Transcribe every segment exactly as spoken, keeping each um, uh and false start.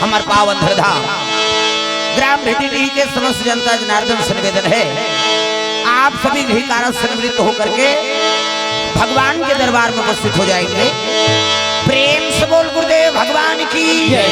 हमर पावन धरधाम ग्राम भेटी के समस्त जनता जनार्दन से निवेदन है, आप सभी गृह कार्य से निवृत्त होकर के भगवान के दरबार में उपस्थित हो जाएंगे। प्रेम से बोल गुरुदेव भगवान की जय।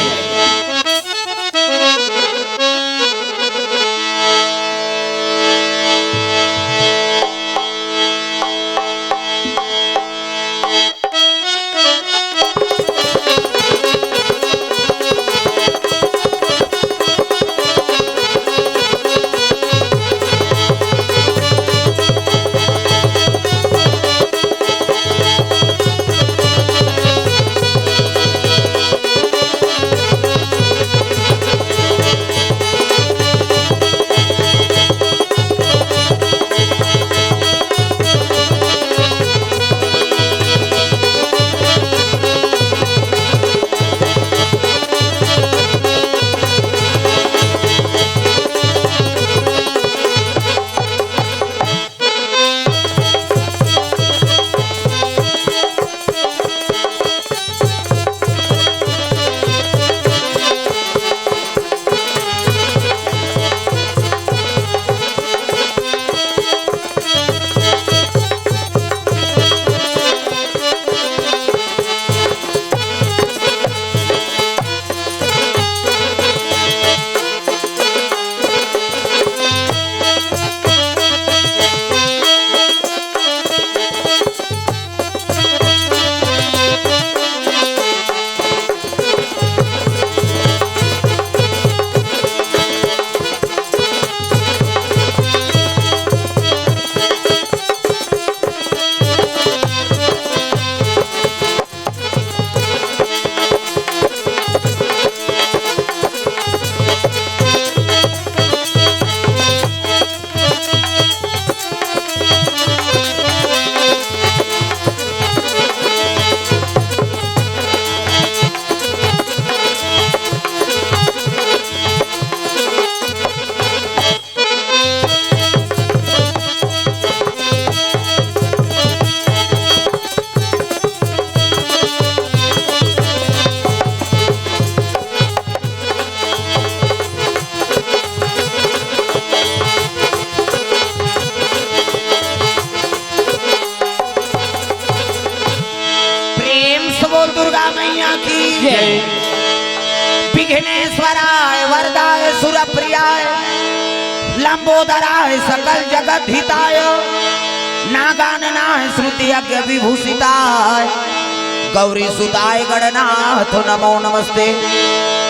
प्रेम से बोल दुर्गा मैया की जय। विघ्नेश्वराय वरदाय सुरप्रियाय लंबोदराय सकल जगत हिताय नागाननाय श्रुति यज्ञ विभूषिताय गौरी सुताय गणनाथ नमो नमस्ते।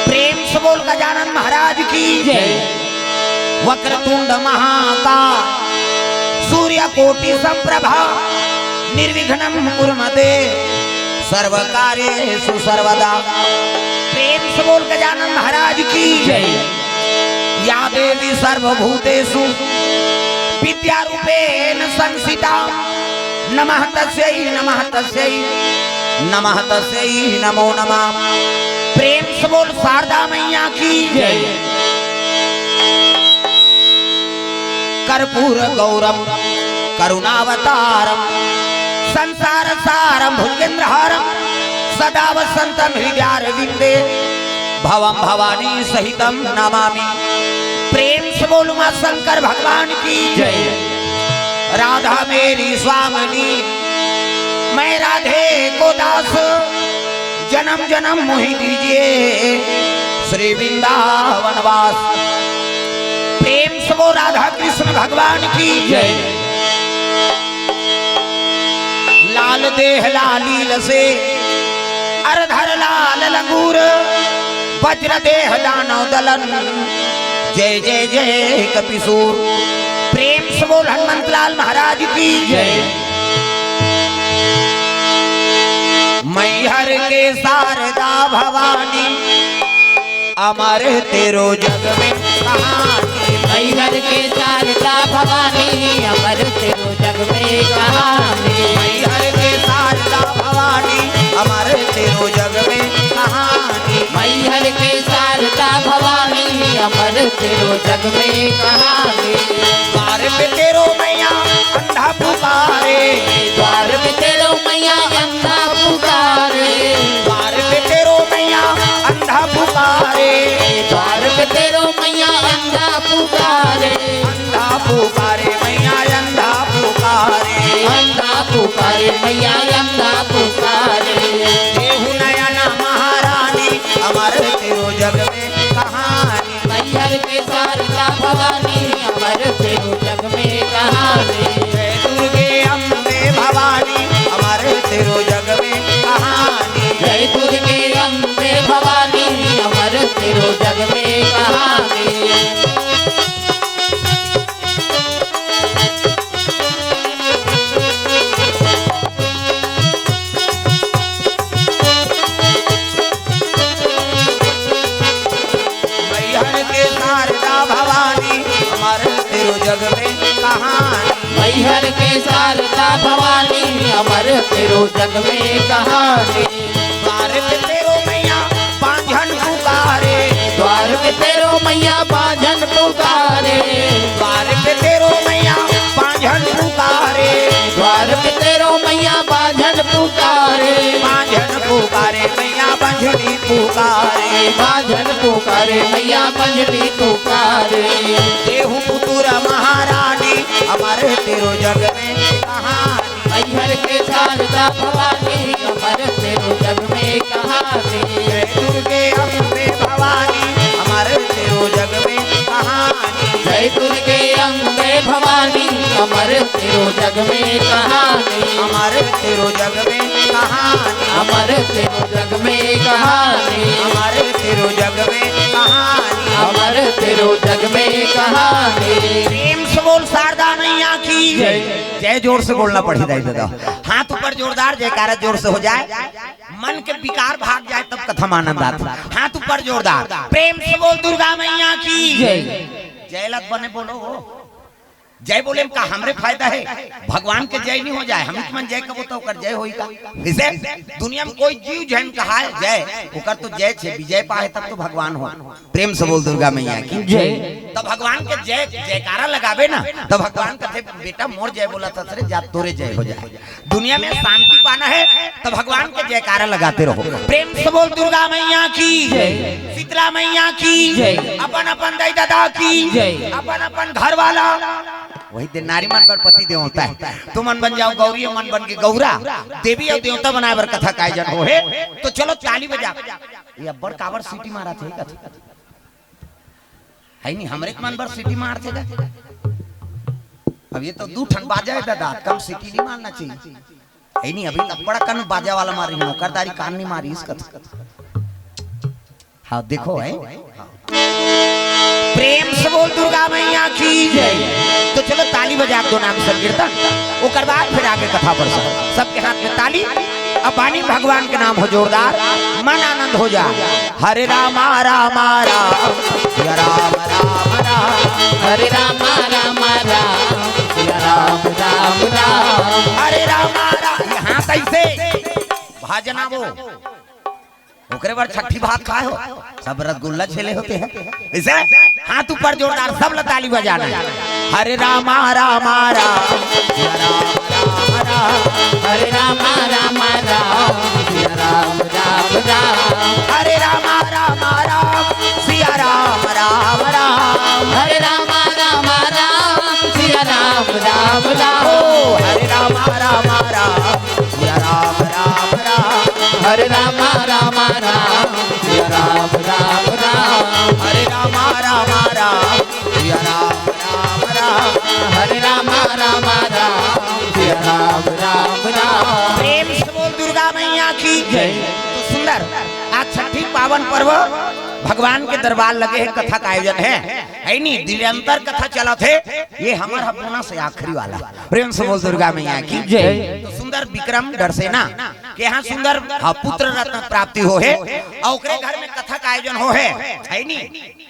प्रेम से बोल गजानन महाराज की जय। वक्रतुंड महाकाय सूर्य कोटि संप्रभा निर्विघ्नं कुरु मे देव सर्व कार्येषु सर्वदा। प्रेम से बोल गजानन महाराज की जय। या देवी सर्वभूतेषु विद्या रूपेण संस्थिता नमः तस्यै नमः तस्यै नमः तस्यै नमो नमः। प्रेम से बोल शारदा मैया की जय। कर्पूर गौरम करुणावतारम संसार सारम भुजगेंद्रहारम सदा वसंतम हृदयारविंदे भवम भवानी सहितम नमामि। प्रेम से बोल उमा शंकर भगवान की जय। राधा मेरी स्वामिनी, मैं राधे को दास, जन्म जन्म मोहि दीजिए श्री वृंदावन वास। प्रेम से बोल राधा कृष्ण भगवान की जय। लाल देह लालील से अरधर लाल लंगूर वज्र देह दानव दलन जय जय जय कपिसूर। प्रेम से बोल हनुमंत लाल महाराज की जय। मैहर के शारदा भवानी अमर तेरो जग में कहानी। मैहर के शारदा भवानी अमर तेरो जग में कहानी। मैहर के शारदा भवानी अमर तेरो जग में कहानी। मैहर के शारदा भवानी अमर तेरो जग में कहानी। द्वार पे तेरो मैया अंधा पुकारे। द्वार पे तेरो मैया अंधा पुकारे। द्वार पे तेरो मैया अंधा पुकारे। अंधा पुकारे। अंधा पुकारे मैया, अंधा पुकारे। अंधा पुकारे मैया, अंधा पुकारे। देहु नयन महारानी, अमर तेरो जग में कहानी। मैहर के शारदा भवानी, अमर तेरो जग में कहानी। जय दुर्गे अम्बे भवानी, अमर तेरो जग में कहानी। जय दुर्गे अम्बे भवानी, अमर तेरो जग में कहानी। मैहर के शारदा भवानी, अमर तेरो जग में कहानी। मैहर के शारदा भवानी, अमर तेरो जग में कहानी। द्वार पे तेरो मैया बांझन पुकारे। द्वार पे तेरो मैया बांझन पुकारे। द्वार पे तेरो मैया बांझन पुकारे। द्वार पे तेरो मैया बांझन पुकारे। बांझन पुकारे मैया बंझनी पुकारे। बांझन पुकारे मैया बंझनी पुकारे। देहु पुतुर महारानी, अमर तेरो जग में कहानी। मैहर के शारदा भवानी, अमर तेरो जग में कहानी। जय दुर्गे अम्बे भवानी, अमर तेरो जग में कहानी। जय दुर्गे अम्बे भवानी, अमर तेरो जग में कहानी। अमर तेरो जग में कहानी। अमर तेरो जग में कहानी। अमर तेरो जग में कहानी। अमर तेरो जग में कहानी। प्रेम से बोल शारदा मैया की जय। जय जोर से बोलना पड़ी दाई दादा। हाथ ऊपर जोरदार, जयकारा जोर से हो जाए, मन के विकार भाग जाए, तब कथा में आनंद आता। हाथ ऊपर जोरदार, प्रेम से बोल दुर्गा मैया की जय। जय लग बने बोलो हो। जय बोले में का हमरे फायदा है? भगवान के जय नहीं हो जाए, हम मन जय कबो तो ओकर जय होई का? इसे दुनिया में कोई जीव जैन कहा है जय, ओकर तो जय छे, विजय पाए तब तो भगवान हो। प्रेम से बोल दुर्गा मैया की जय। तो भगवान के जय जयकारा लगावे ना, तो भगवान कथे, "बेटा मोर जय बोला था रे, जा तोरे जय हो जाए।" दुनिया में शांति पाना है तो भगवान के जयकारा लगाते रहो। प्रेम से बोल दुर्गा मैया की जय। शीतला मैया की जय। अपन अपन दाई दादा की जय। अपन अपन घर वाला, वही दिन नारी मन बर पति देवता है। तुमन बन जाओ गौरी, मन बन के गौरा, देवी अउ देवता बनाए बर कथा के आयोजन हो हे। तो चलो ताली बजा। ये अब्बड़ काबर सीटी मारत हे कथा? है नहीं, हमरे मन बर सीटी मारथे गा। अब ये तो दू ठन बाजा है दादा, कम सीटी नहीं मारना चाहिए। है नहीं, अभी तक बड़ा कन बाजा वाला मारी हूँ, ओकर दारी कान नहीं मारी इसका। हाँ, देखो है। प्रेम से बोल दुर्गा मैया की जय। तो चलो ताली बजा दो नाम संकीर्तन, ओकर बाद फिर आगे कथा पर सब। सबके हाथ में ताली। अब बानी भगवान के नाम हो जोरदार, मन आनंद हो जा। हरे रामा रामा राम, सिया राम राम राम। हरे रामा रामा राम, सिया राम राम राम। हरे रामा राम, यहाँ कैसे भजना वो, ओकरे बर छठी भात खाए हो, सब रसगुल्ला छेले होते हैं। इसे हाथ ऊपर जोरदार, सब ला ताली बजाना है। हरे रामा रामा राम, सिया राम राम राम। हरे रामा रामा राम, सिया राम राम राम। हरे रामा रामा राम, सिया राम राम राम। हरे रामा रामा राम, सिया राम राम राम। ओ हरे रामा रामा राम, सिया राम राम राम। हरे रामा रामा राम, सिया राम राम राम। हरे रामा रामा राम, सिया राम राम राम। हरे रामा रामा राम, सिया राम राम राम। प्रेम से बोल दुर्गा मैया की जय। तो सुंदर, आज छठी पावन पर्व, भगवान के दरबार लगे है, कथा का आयोजन है, है नी, निरंतर कथा चलत है। ये हमर ह बोनस है आखिरी वाला। प्रेम से बोल दुर्गा मैया की जय। तो सुंदर विक्रम डरसेना के यहाँ सुंदर, हाँ, पुत्र रत्न प्राप्ति हो है और ओकरे घर में कथा का आयोजन हो है, है नी।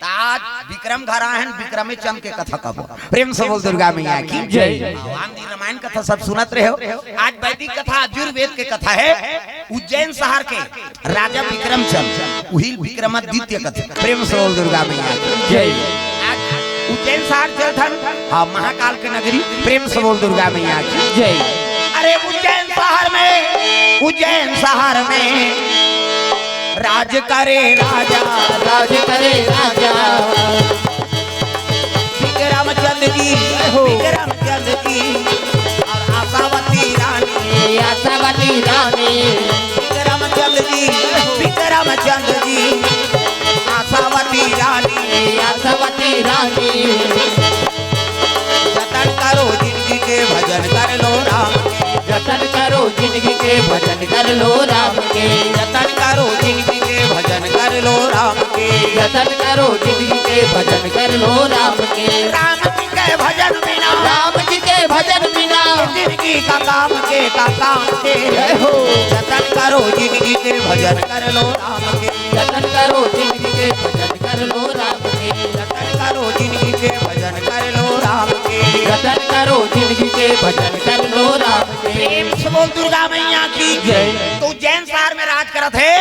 तो आज विक्रम घर आए हैं, विक्रमे चंद के कथा कबो। प्रेम से बोल दुर्गा मैया की जय। भगवान दी रामायण कथा सब सुनत रहे हो। आज वैदिक कथा, आयुर्वेद के कथा है। उज्जैन शहर के राजा विक्रमचंद, उही विक्रमादित्य कथे। प्रेम से बोल दुर्गा मैया की जय। आज उज्जैन शहर चलथन, हाँ, महाकाल के नगरी। प्रेम से बोल दुर्गा मैया की जय। अरे उज्जैन शहर में, उज्जैन शहर में राज करे राजा, राज करे राजा। विक्रमचंद जी, हो। विक्रमचंद जी और आशावती रानी। आशावती रानी। विक्रमचंद जी, विक्रमचंद जी, आशावती रानी। आशावती रानी। जतन करो जिंदगी के, भजन कर लो राम के। जतन करो जिंदगी के, भजन कर लो राम के। जतन करो जिंदगी के, भजन कर लो राम के। जतन करो जिंदगी के, भजन कर लो राम के। राम जी के भजन बिना, राम जी के भजन बिना, ये जिंदगी का काम के, का काम के। जय हो। जतन करो जिंदगी के, भजन कर लो राम के। जतन करो जिंदगी के, भजन कर लो राम के। जतन करो जिंदगी के, भजन कर लो राम के। जतन करो जिंदगी के, भजन कर लो राम के। प्रेम से बोल दुर्गा मैया की जय। तो उज्जैन शहर में राज करत हे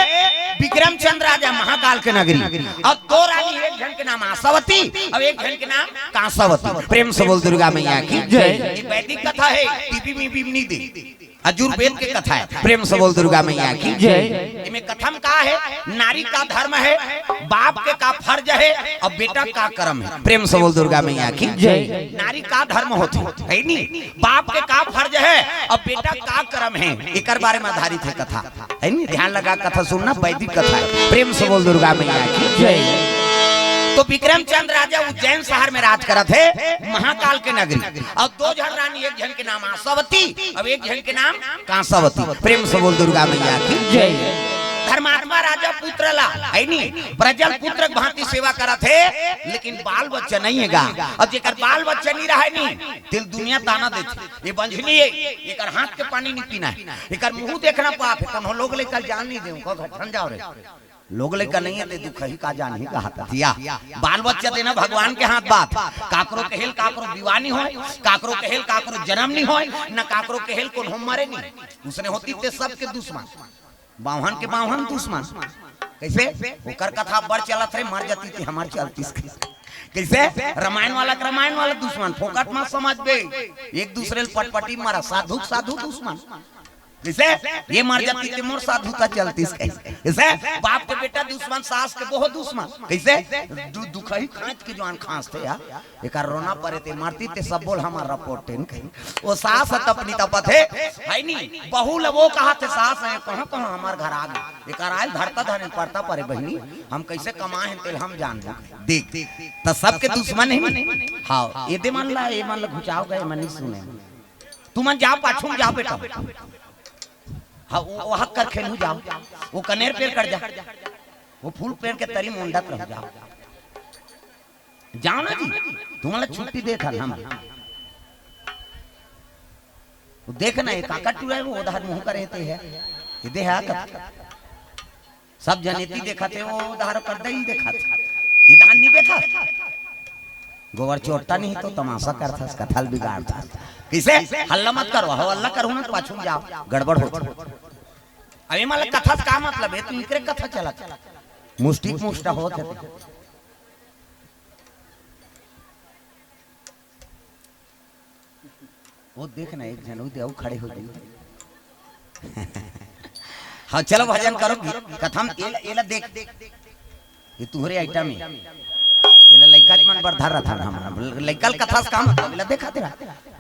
विक्रमचंद राजा, महाकाल के नगरी। और दो रानी, एक झन के नाम आशावती और एक झन के नाम कांसावती। प्रेम से बोल दुर्गा मैया की जय। ये वैदिक कथा हे, टीवी में भी नहीं दे। आयुर्वेद के कथा हे। प्रेम से बोल दुर्गा मैया की जय। इमे कथा में का हे? नारी का धर्म हे, बाप के का फर्ज हे और बेटा का कर्म हे। प्रेम से बोल दुर्गा मैया की जय। नारी का धर्म होथे, हे नी? बाप के का फर्ज हे और बेटा का कर्म हे, एकर बारे में आधारित हे कथा, हे नी? ध्यान लगा कथा सुनना, वैदिक कथा हे। प्रेम से बोल दुर्गा मैया की जय। तो विक्रमचंद राजा उज्जैन शहर में राज करत हे, महाकाल के नगरी, और दो झन रानी, एक झन के नाम आशावती और एक झन के नाम कांसावती। प्रेम से बोल दुर्गा मैया की जय। धर्मात्मा राजा पुत्र ला, हे नी, प्रजल पुत्र के भांति सेवा करत हे, लेकिन बाल बच्चा नहीं हे गा। और जेकर बाल बच्चा नहीं रहे नी, तेला दुनिया ताना देथे, ये बंझनी हे, एकर हाथ के पानी नहीं पीना हे, एकर मुंह देखना पाप हे, कोनो लोग लइका ल जान नहीं देवं, कहो घर ठन जाव रे। लोग लइका नहीं हे, ते दुखही का जानही कहा था। या, बाल बच्चा देना भगवान के हाथ बात। काकरो कहेल काकरो विवाह नहीं होय, काकरो कहेल काकरो जन्म नहीं होय, न काकरो कहेल कोनो मरे नहीं। उसने होती ते सबके दुश्मन, बावहन के बावहन दुश्मन। कैसे? ओकर कथा बड़ चलत हे, मर जाती ते हमर चलतीस। कैसे? रामायण वाला के रामायण वाला दुश्मन, फोकट मत समझबे। एक दूसरे ल पटपटी मारा, साधु के साधु दुश्मन। जैसे ये मर जाती ते मोर साधुता चलतीस कहे। जैसे बाप के बेटा दुश्मन, सास के बहुत दुश्मन। कैसे? दु-, दुखही खांच के जवान खांस थे यार। एकर रोना परे ते मरती ते सब बोल हमार रिपोर्ट टेन कही। वो सास ह तपनी तपत हे, हे नी? बहू ल वो कहा थे सास हे, कहाँ कहाँ हमार घर आ गए। एकर आयल धरता धरे पड़ता परे बहिनी, हम कैसे कमाए हैं तेल हम जान ले। देख, त सबके दुश्मन हे नी। हाँ, ये दे मन ला, ये मन ला घुचाव गए, मन नहीं सुने। तुमन जाव, पाछू में जाव बेटा। हाँ, वो, वो हक कर खेलू जाव। वो कनेर पेड़ कर जा। वो फूल पेड़ के तरी मुंडत रह जाव। जाव ना जी, तुमन ला छुट्टी देत हन हम। वो देख ना, ये काका टूरा हे, वो उधार मुंह करे ते हे। ये दे हे कब? सब जन एती देखत हे, वो उधार कर दे ही देखत। ये धान नहीं देखत। गोबर चोरता नहीं तो तमाशा करथस, कथा ल बिगाड़थस। किसे? हल्ला मत करो, हो हल्ला करो ना तो पाछू में जाव, गड़बड़ हो। अब ये मतलब कथा से का मतलब हे? तू इकरे कथा चलत, मुष्टिक मुष्टा होत हे। वो देख ना, एक झन वो दे, वो खड़े हो गई। हाँ, चलो भजन करो, कथा में एला, एला देख, ये तुहरे आइटम हे। एला लइका मन बर धर रहा था हम। लइका ल कथा से काम, एला देखा तेरा।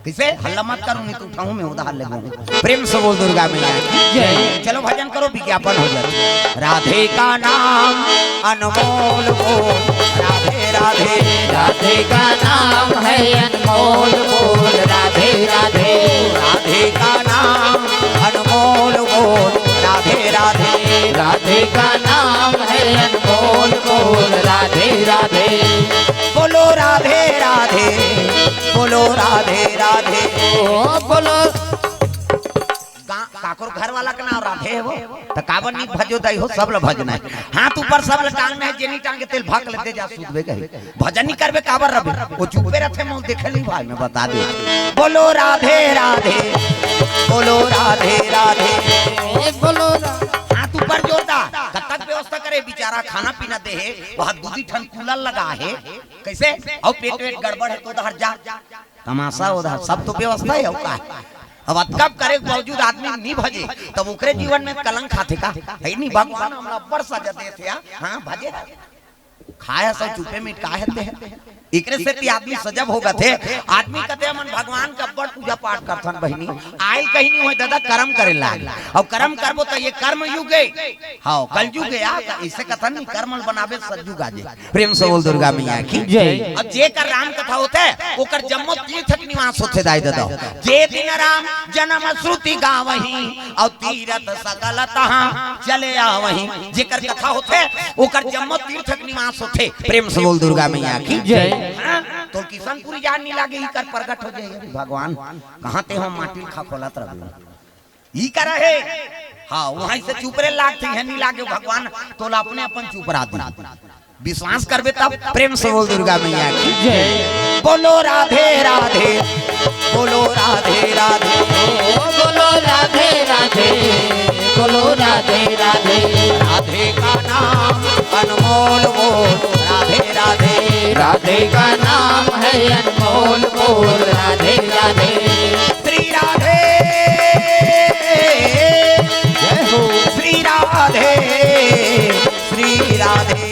किसे? हल्ला मत करो, नहीं तो उठाऊं मैं उधार ले लूं। प्रेम से बोल दुर्गा मैया की जय। चलो भजन करो, विज्ञापन हो जाए। राधे का नाम अनमोल बोल, राधे राधे। राधे का नाम है अनमोल बोल, राधे राधे। राधे का नाम अनमोल बोल, राधे राधे। राधे का नाम है अनमोल बोल, राधे राधे। बोलो राधे राधे, बोलो राधे राधे। ओ बोलो। गा-, काकरो घर वाला के नाम राधे हे वो, त काबर नहीं भजो दाई हो, सब ल भजना हे। हाथ ऊपर सब ल टांगना हे, जे नहीं टांगे तेल भाग लेते जा सूदबे कही। भजन नहीं करबे काबर रबे, वो चुपे रहते, मोल देखे नहीं भाई, मैं बता दे। बोलो राधे राधे, बोलो राधे राधे। ए, बोलो रा- हाथ ऊपर जोर दा, कतक व्यवस्था करे बेचारा, खाना पीना दे हे, वहाँ दूधी ठन कूलर लगा हे, कैसे? और पेट वेट गड़बड़ हे तो उधर जा, तमाशा उधर, सब तो व्यवस्था हे, और का हे? अब अतका करे के बावजूद आदमी नी भजे, तब ओकरे जीवन में कलंक आथे का? हे नी, भगवान हमला अब्बड़ सजा देथे, हाँ, भजे। खाए सब चुपे मिट काहे ते। एकरे सेती आदमी सजब हो गथे। आदमी कथे, "हमन भगवान के अब्बड़ पूजा पाठ करथन बहिनी।" आयल कहीं नहीं होय दादा, कर्म करे लाग। अउ कर्म करबो त ये कर्म युग हे। हाँ, कलयुग हे यार, इसे कथन नहीं, कर्म ल बनाबे सतयुग आ जाए। प्रेम से बोल दुर्गा मैया की जय। अब जेकर राम कथा होथे, ओकर जम्मो तीर्थ के निवास होथे दाई ददा। जे दिन राम जन्म श्रुति गावही, अउ तीरथ सकल तहाँ चले आवही। जेकर कथा होथे, ओकर जम्मो तीर्थ के निवास होथे। प्रेम से बोल दुर्गा मैया की जय। हाँ, तो किशनपुरी जान नहीं लागे, इकर प्रगट हो जाए, "अरे भगवान, कहाँ ते हो माटी खा खोलत रह?" ई करा हे। हाँ, वहीं से चुपरे लागथे, हे नी लागे भगवान, तोला अपने अपन चुपरा दी। विश्वास करबे तब। प्रेम से बोल दुर्गा मैया की जय। बोलो राधे राधे, बोलो राधे राधे। ओ बोलो राधे राधे, बोलो राधे राधे। राधे का नाम अनमोल बोल, राधे राधे। राधे का नाम है अनमोल बोल, राधे राधे। श्री राधे, जय हो। श्री राधे, श्री राधे।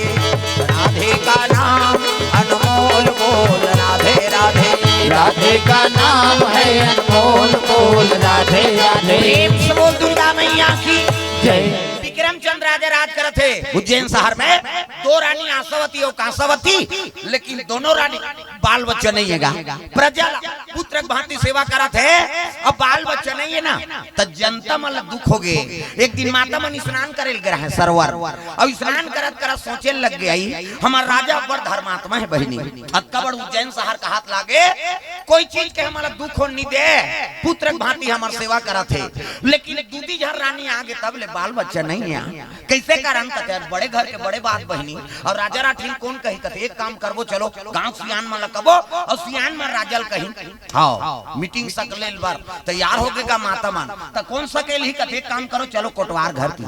राधे का नाम अनमोल बोल, राधे राधे। राधे का नाम है अनमोल बोल, राधे राधे। प्रेम से बोल दुर्गा मैया की जय। विक्रमचंद राजा राज करत हे उज्जैन शहर में, दो रानी आशावती अउ काशावती, लेकिन दोनों रानी बाल बच्चा नहीं हे गा। प्रजा ला पुत्र के भांति सेवा करत हे, अब बाल बच्चा नहीं हे ना, त जनता मन ला दुख हो गे। एक दिन माता मन स्नान करे ल गे रहे सरोवर, अउ स्नान करत करत सोचे लग गे, "आई, हमर राजा अब्बड़ धर्मात्मा हे बहिनी, अतका बड़ उज्जैन शहर कहात लागे, कोई चीज के हमला दुख हो नहीं दे, पुत्र के भांति हमर सेवा करत हे, लेकिन दूधी झन रानी आ गे तब ले बाल बच्चा नहीं हे।" कैसे कारण कथे, बड़े घर के बड़े बात बहिनी, अउ राजा राठिन कोन कही कथे, एक काम करबो, चलो गांव सियान मन ला कबो, अउ सियान मन राजा ल कही, हाँ, मीटिंग सकले बर तैयार हो गे गा माता मन, त कोन सकेलही कथे, एक काम करो, चलो कोटवार घर की।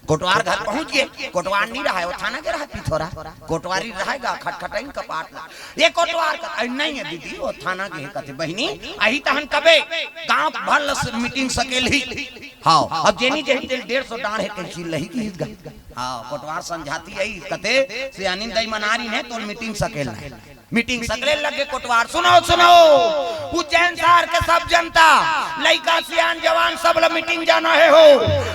कोटवार घर पहुंच गे, कोटवार नहीं रहा हे, वो थाना गे रहा हे पिथोरा, कोटवारी रहा हे गा, खटखटाइन कपाट ला। ये कोटवार का, "अरे नहीं हे दीदी, वो थाना गे हे," कथे, "बहिनी, अही तहन कबे, गांव भर ल मीटिंग सकेलही।" हाँ, अब जेनी जही तेल डेढ़ सौ डांड़ हे, तेल चिल्लही की हित गा। हाँ, कोटवार समझाती आई, कथे, "सियानिन दई मनारी ने, तोर मीटिंग सकेल नहीं। मीटिंग सकले लगे कोटवार, सुनो, सुनो, उज्जैन शहर के सब जनता, लइका, सियान, जवान, सब ल मीटिंग जाना हे हो।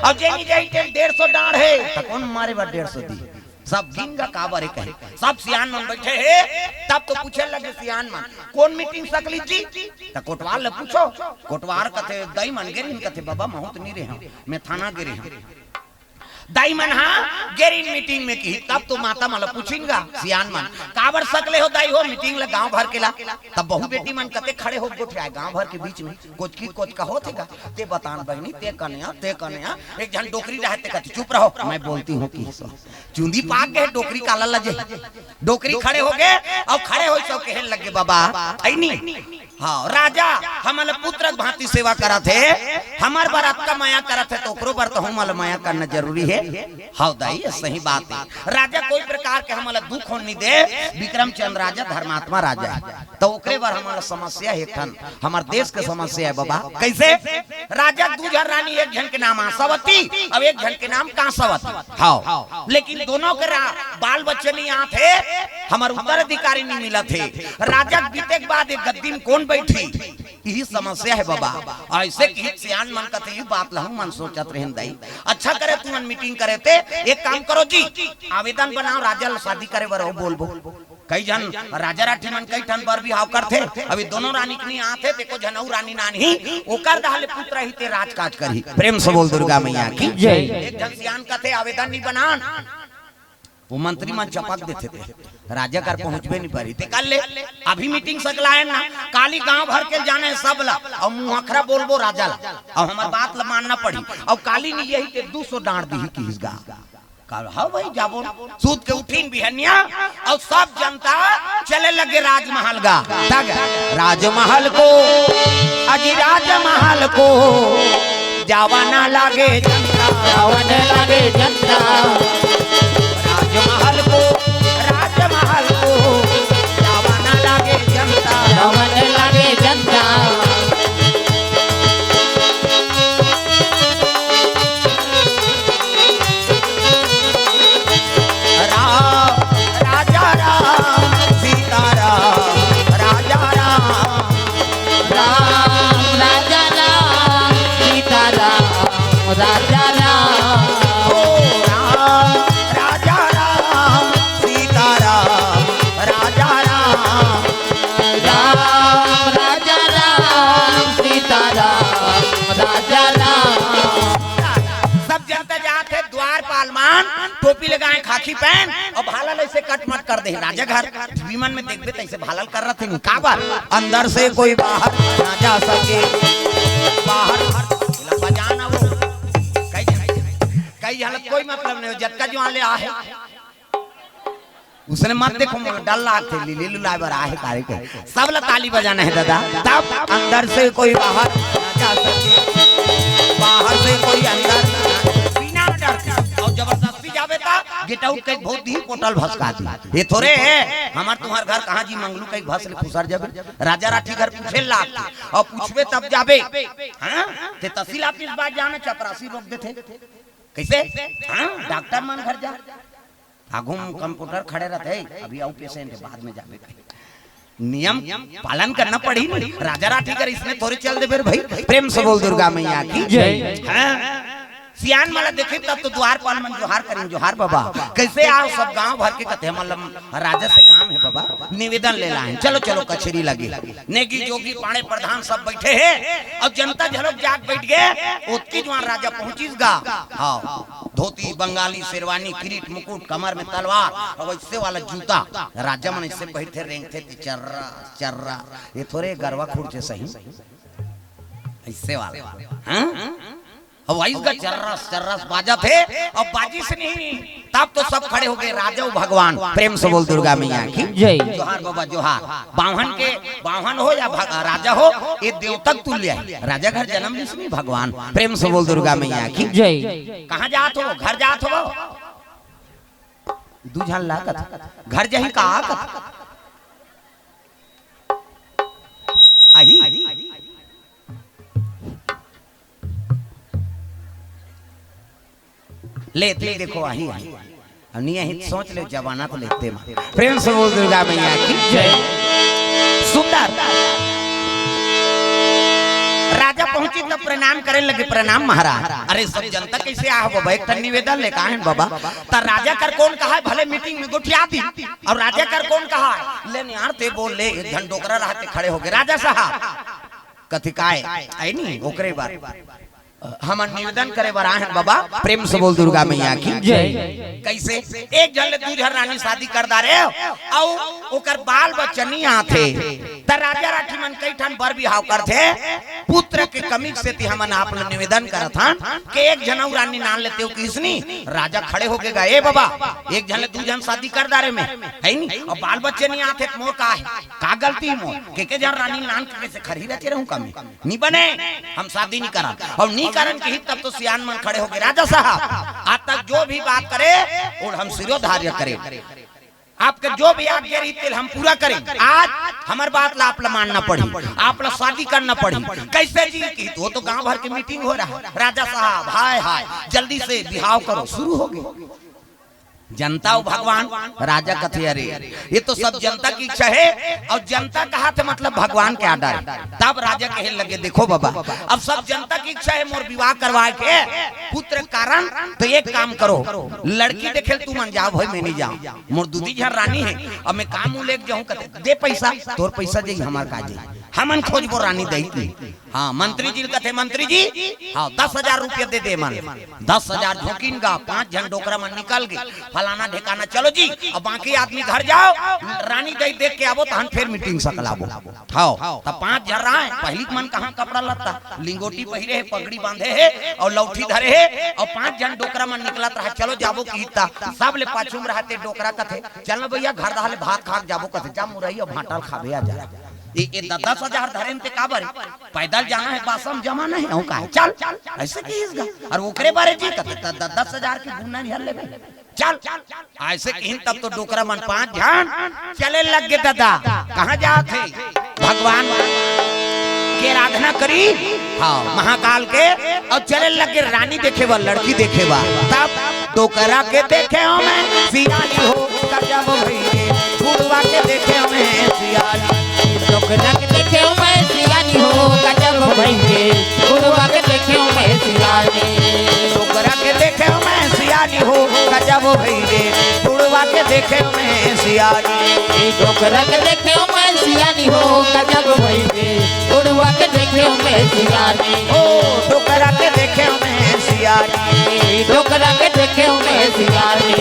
अब जेनी जही तेल डेढ़ सौ डांड़ हे, त कोन मारे बर डेढ़ सौ दी?" सब गिन गा काबर हे कहे, सब सियान मन बैठे हे, तब तो पूछे लगे सियान मन, "कोन मीटिंग सकली जी?" त कोटवार ले पूछो, कोटवार कथे, "दाई मन गे रिहिन," कथे, "बाबा, महूं त नहीं रे हंव, मैं थाना गे रे हंव।" दाई मन हा गे रिहिन मीटिंग में की, तब तो माता मन ला पूछिन गा सियान मन, "काबर सकले हो दाई हो मीटिंग ला गांव भर के ला?" तब बहू बेटी मन कते खड़े हो गोठियाए गांव भर के बीच में, कोचकी कोचका होथे गा, "ते बतान बहिनी, ते कन्या, ते कन्या।" एक झन डोकरी रहे ते कथे, "चुप रहो, मैं बोलती हूँ कि।" चुंदी पाक गे डोकरी काला लजे। डोकरी खड़े हो गे अउ खड़े होय सब कहे लगे, "बाबा, अइनी, हाँ, राजा हमन ल पुत्र के भांति सेवा करत हे, हमर बर अतका मया करत हे, त ओकरो बर त हमन ल मया करना जरूरी हे।" हाँ दाई, ये सही बात हे। राजा कोई प्रकार के हमन ल दुख होन नहीं दे। विक्रमचंद राजा धर्मात्मा राजा हे, त ओकरे बर हमन ल समस्या हे ठन, हमर देश के समस्या हे बाबा। कैसे? राजा के दू झन रानी, एक झन के नाम आशावती अउ एक झन के नाम कांसावती। हाँ, लेकिन दोनों के रा-, बाल बच्चे नहीं आत हे, हमर उत्तराधिकारी नहीं मिलत हे। राजा के बीते के बाद एक गद्दी में कोन बैठी, यही समस्या हे बाबा। ऐसे कि सियान मन कथे, "ये बात ला हमन सोचत रहेन दाई, अच्छा करे तुमन मीटिंग करे ते, एक काम करो जी, आवेदन बनाओ, राजा ल शादी करे बर अउ बोलबो।" कई झन राजा राठी मन कई ठन बर बिहाव करथे, अभी दोनों रानी के नहीं आथे, ते एको झन अउ रानी नानही, ओकर डहर ले पुत्र ही ते राजकाज करही। प्रेम से बोल दुर्गा मैया की जय। एक झन सियान कथे, "आवेदन नहीं बनान।" वो मंत्री मन चपक देथे ते, राजा कर पहुंचबे नहीं पारी, ते कर ले, अभी मीटिंग सकलायन ना, काली गांव भर के जाने सब ला, अउ मुंह अखरा बोलबो राजा ला, अउ हमर बात ला मानना पड़ी, अउ काली नहीं यही ते दू सौ डांड़ दिही किहिस गा। काल, "हाँ भाई, जाबो।" सूत के उठिन बिहनिया अउ सब जनता चले लगे राजमहल गा। तग राजमहल को, अजी राजमहल को जावा ना लागे जनता। जावा ना लागे जनता। राजमहल को, राजमहल को जावा ना लागे जनता। जावा ना लागे जनता। राम, हो राम, राजा राम, सीता राम, राजा राम। राम, राजा राम, सीता राम, राजा राम। सब जनता जात हे, द्वारपाल मन टोपी लगाए, खाकी पहन अउ भाला ल अइसे कटमट कर दे हे। राजा घर टीवी मन में देखबे त अइसे भाला ल कर रथे नहीं, काबर? अंदर से कोई बाहर ना जा सके, बाहर बजाना वो कई, कई हालत कोई मतलब नहीं हो, जतका जुआन ले आहे। उसने मत देखो, मोला डर लागथे, लीली लुलाए बर आहे तारे के। सब ला ताली बजाना हे दादा, तब अंदर से कोई बाहर ना जा सके, बाहर से कोई अंदर ना, बिना डर के। अउ जबरदस्ती जाबे त गेट आउट कई बहुत दी, पोटल भसका दी। ये थोरे हे, हमर तुम्हर घर कहाँ जी मंगलू कई भस ले खुसर जाबे। राजा राठी घर पूछे लाग, अउ पूछबे तब जाबे। हाँ, ते तहसील ऑफिस बात जाना, चपरासी रोक देथे। कइसे? हाँ, डॉक्टर मन घर जा। आगू में कंपाउंडर खड़े रथे, "अभी अउ पेशेंट हे, बाद में जाबे।" नियम पालन करना पड़ही नहीं। राजा राठी कर इसने थोरे चल देबे रे भाई। प्रेम से बोल दुर्गा मैया की जय। हाँ। सियान मन ला देखे तब तो द्वारपाल मन जोहार करें, "जोहार बाबा।" कइसे आओ? सब गांव भर के कथे, "मतलब राजा से काम हे बाबा, निवेदन ले लाए, चलो चलो कचेरी लगे।" नेगी जोगी पाड़े प्रधान सब बइठे हे अउ जनता घलोक जाग बइठ गे। ओतकी जुआन राजा पहुंचिस गा। हाँ, धोती, बंगाली, शेरवानी, किरीट, मुकुट, कमर में तलवार अउ अइसे वाला जूता। राजा मन अइसे पहिरथे, रेंगथे ते चर्रा चर्रा। ये थोरे गरवा खुरचे सही, अइसे वाला। हाँ? अउ आइस गा, चर्रस चर्रस बाजत हे। अउ बाजिस नहीं, तब तो सब खड़े हो गे, राजा अउ भगवान। प्रेम से बोल दुर्गा मैया की जय। जोहार बाबा, जोहार। बाम्हन के, बाम्हन हो या भग-, राजा हो, ये देवता के तुल्य हे। राजा घर जनम लिस नहीं भगवान। प्रेम से बोल दुर्गा मैया की जय। कहाँ जात हो? घर जात हो? दू झन ला कथे, घर जाही का कथे? आही। ले, ले देखो, आही, आही। अब नहीं आही, सोच ले, जमाना तो लेते मा। प्रेम से बोल दुर्गा मैया की जय। सुंदर। राजा पहुंची तब प्रणाम करे लगे, "प्रणाम महाराज।" "अरे सब जनता कइसे आए हो बाबा, एक ठन निवेदन ले का हे बाबा?" त राजा कर कोन कहा हे, भले मीटिंग में गोठिया दी, अउ राजा कर कोन कहा हे, "ले नियार ते बोल ले।" एक झन डोकरा रहते खड़े हो गे, "राजा साहब।" कथे, "काय?" आए नहीं, ओकरे बार। हमन निवेदन करे बर आए हन बाबा, प्रेम से बोल दुर्गा मैया की जय। कइसे? एक झन ले दू झन रानी शादी कर डारे अउ ओकर बाल बच्चा नहीं आथे, त राजा राठी मन कई ठन बर बिहाव करथे। पुत्र के कमी के सेती हमन आप ल निवेदन करत हन कि एक झन अउ रानी नान लेते हो किसनी। राजा खड़े हो गे गा, "ए बाबा, एक झन ले दू झन शादी कर डारे में, हे नहीं? अउ बाल बच्चे नहीं आथे त मोर का हे? का गलती हे मोर? के के झन रानी नान के कइसे खरही रचे रहूं का मैं?" नी बने, हम शादी नी करन। अउ नी करन किही तब तो सियान मन खड़े हो गे, "राजा साहब, आज तक जो भी बात करे, वो हम सिरोधार्य करे। आपके जो भी आज्ञा रही, तेला हम पूरा करें। आज हमर बात ला आप ला मानना पड़ही, आप ला शादी करना पड़ही।" "कइसे जी?" किही तो, "वो तो गांव भर के मीटिंग हो रहा हे।" "राजा साहब, हाय हाय, जल्दी से बिहाव करो।" शुरू हो गे। जनता अउ भगवान, राजा कथे, "अरे, ये तो सब जनता के इच्छा हे, अउ जनता कहाथे मतलब भगवान के आर्डर हे।" तब राजा कहे लगे, "देखो बाबा, अब सब जनता के इच्छा हे मोर बिहाव करवाए के, पुत्र के कारण, तो एक काम करो, लड़की देखे ल तुमन जाव भाई, मैं नहीं जांव, मोर दू दी झन रानी हे, अब मैं का मुंह लेके जाहूं?" कथे, "दे पइसा।" "तोर पइसा जाही, हमर का जाही, हमन खोजबो रानी दई।" हाँ, मंत्री जी ल कथे, "मंत्री जी, हाँ, दस हजार रुपया दे दे मन।" दस हजार झोंकिन गा, पांच झन डोकरा मन निकल गे, फलाना ढेकाना, "चलो जी, अब बाकी आदमी घर जाव, रानी दई देख के आवो, तहन फेर मीटिंग सकलाबो।" हाँ, त पांच झन रहे, पहिली के मन कहाँ कपड़ा लत्ता, लिंगोटी पहिरे हे, पगड़ी बांधे हे अउ लौठी धरे हे, अउ पांच झन डोकरा मन निकलत रहे, "चलो जाबो" किही त, सब ले पाछू में रहते डोकरा कथे, "चल ना भइया, घर डहर ले भात खा के जाबो" कथे, "जा मुरई अउ भांटा ल खाबे, आ जा।" ए, ए, द-, दस हजार धरे म ते काबर? पैदल जाना हे, बासा म जमाना हे, अउ का हे? चल, अइसे किहिस गा। अउ ओकरे बारे जी कथे, "त, त, दस हजार के गुना निहर लेबे। चल।" अइसे किहिन तब तो डोकरा मन पांच झन चले लग गे दादा। कहाँ जात हे? भगवान के आराधना करी, हाँ, महाकाल के, अउ चले लग गे रानी देखे बर, लड़की देखे बर। तब डोकरा के देखे हंव मैं सियानी हो गजब भइगे, बुढ़वा के देखे हंव मैं सियानी। डोकरा के देखे हंव मैं सियानी हो गजब भइगे, बुढ़वा के देखे हंव मैं सियानी। सियानी हो, गजब भई रे, बुढ़वा के देखे में सियानी। ए डोकरा के देखे में सियानी हो, गजब भई रे, बुढ़वा के देखे में सियानी। ओ डोकरा के देखे में सियानी। ए डोकरा के देखे में सियानी।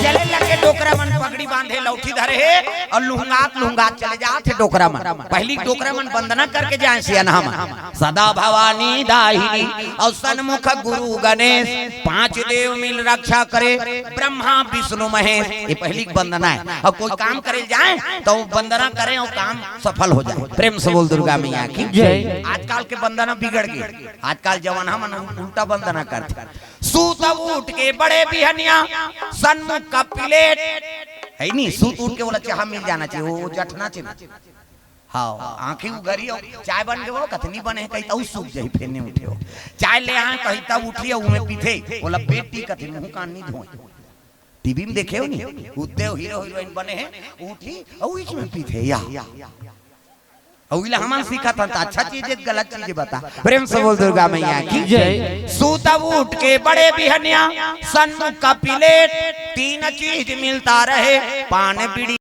चले लगे डोकरा मन पगड़ी बांधे, लौठी धरे हे अउ लुहंगात लुहंगात चले जात हे डोकरा मन। पहिली डोकरा मन बंदना करके जाय सियनहा मन। सदा भवानी दाहिनी अउ सन्मुख गुरु गणेश, पांच देव मिल रक्षा करे, ब्रह्मा विष्णु महेश। ये पहिली के बंदना हे। अउ कोई काम करे जाय त वो बंदना करे अउ काम सफल हो जाय। प्रेम से बोल दुर्गा मैया की जय। आजकल के बंदना बिगड़ गे, आजकल जवान हमन उल्टा बंदना करथे। सूत उठ के बड़े बिहनिया, सन्मुख का प्लेट, हे नी, सूत उठ के बोला चाहा मिल जाना चाहिए, वो जठना चाहिए। हाँ, आंखी उघरी हो, चाय बन गे हो, कथे नी बने हे, कही त सूख जाही, फेर नी उठे हो। चाय ले आय, कही तब उठी हो, उमे पीथे, बोला बेटी कथे मुंह कान नी धोय। टीवी में देखे हो नी, उते हीरो हीरोइन बने हे, उठी अउ इसमें पीथे या। अउ इला हमन सीखत हन त अच्छा चीज हे, गलत चीज बता। प्रेम से बोल दुर्गा मैया की जय। सूत उठ के बड़े बिहनिया, सन्मुख का प्लेट, तीन चीज मिलता रहे, पान बीड़ी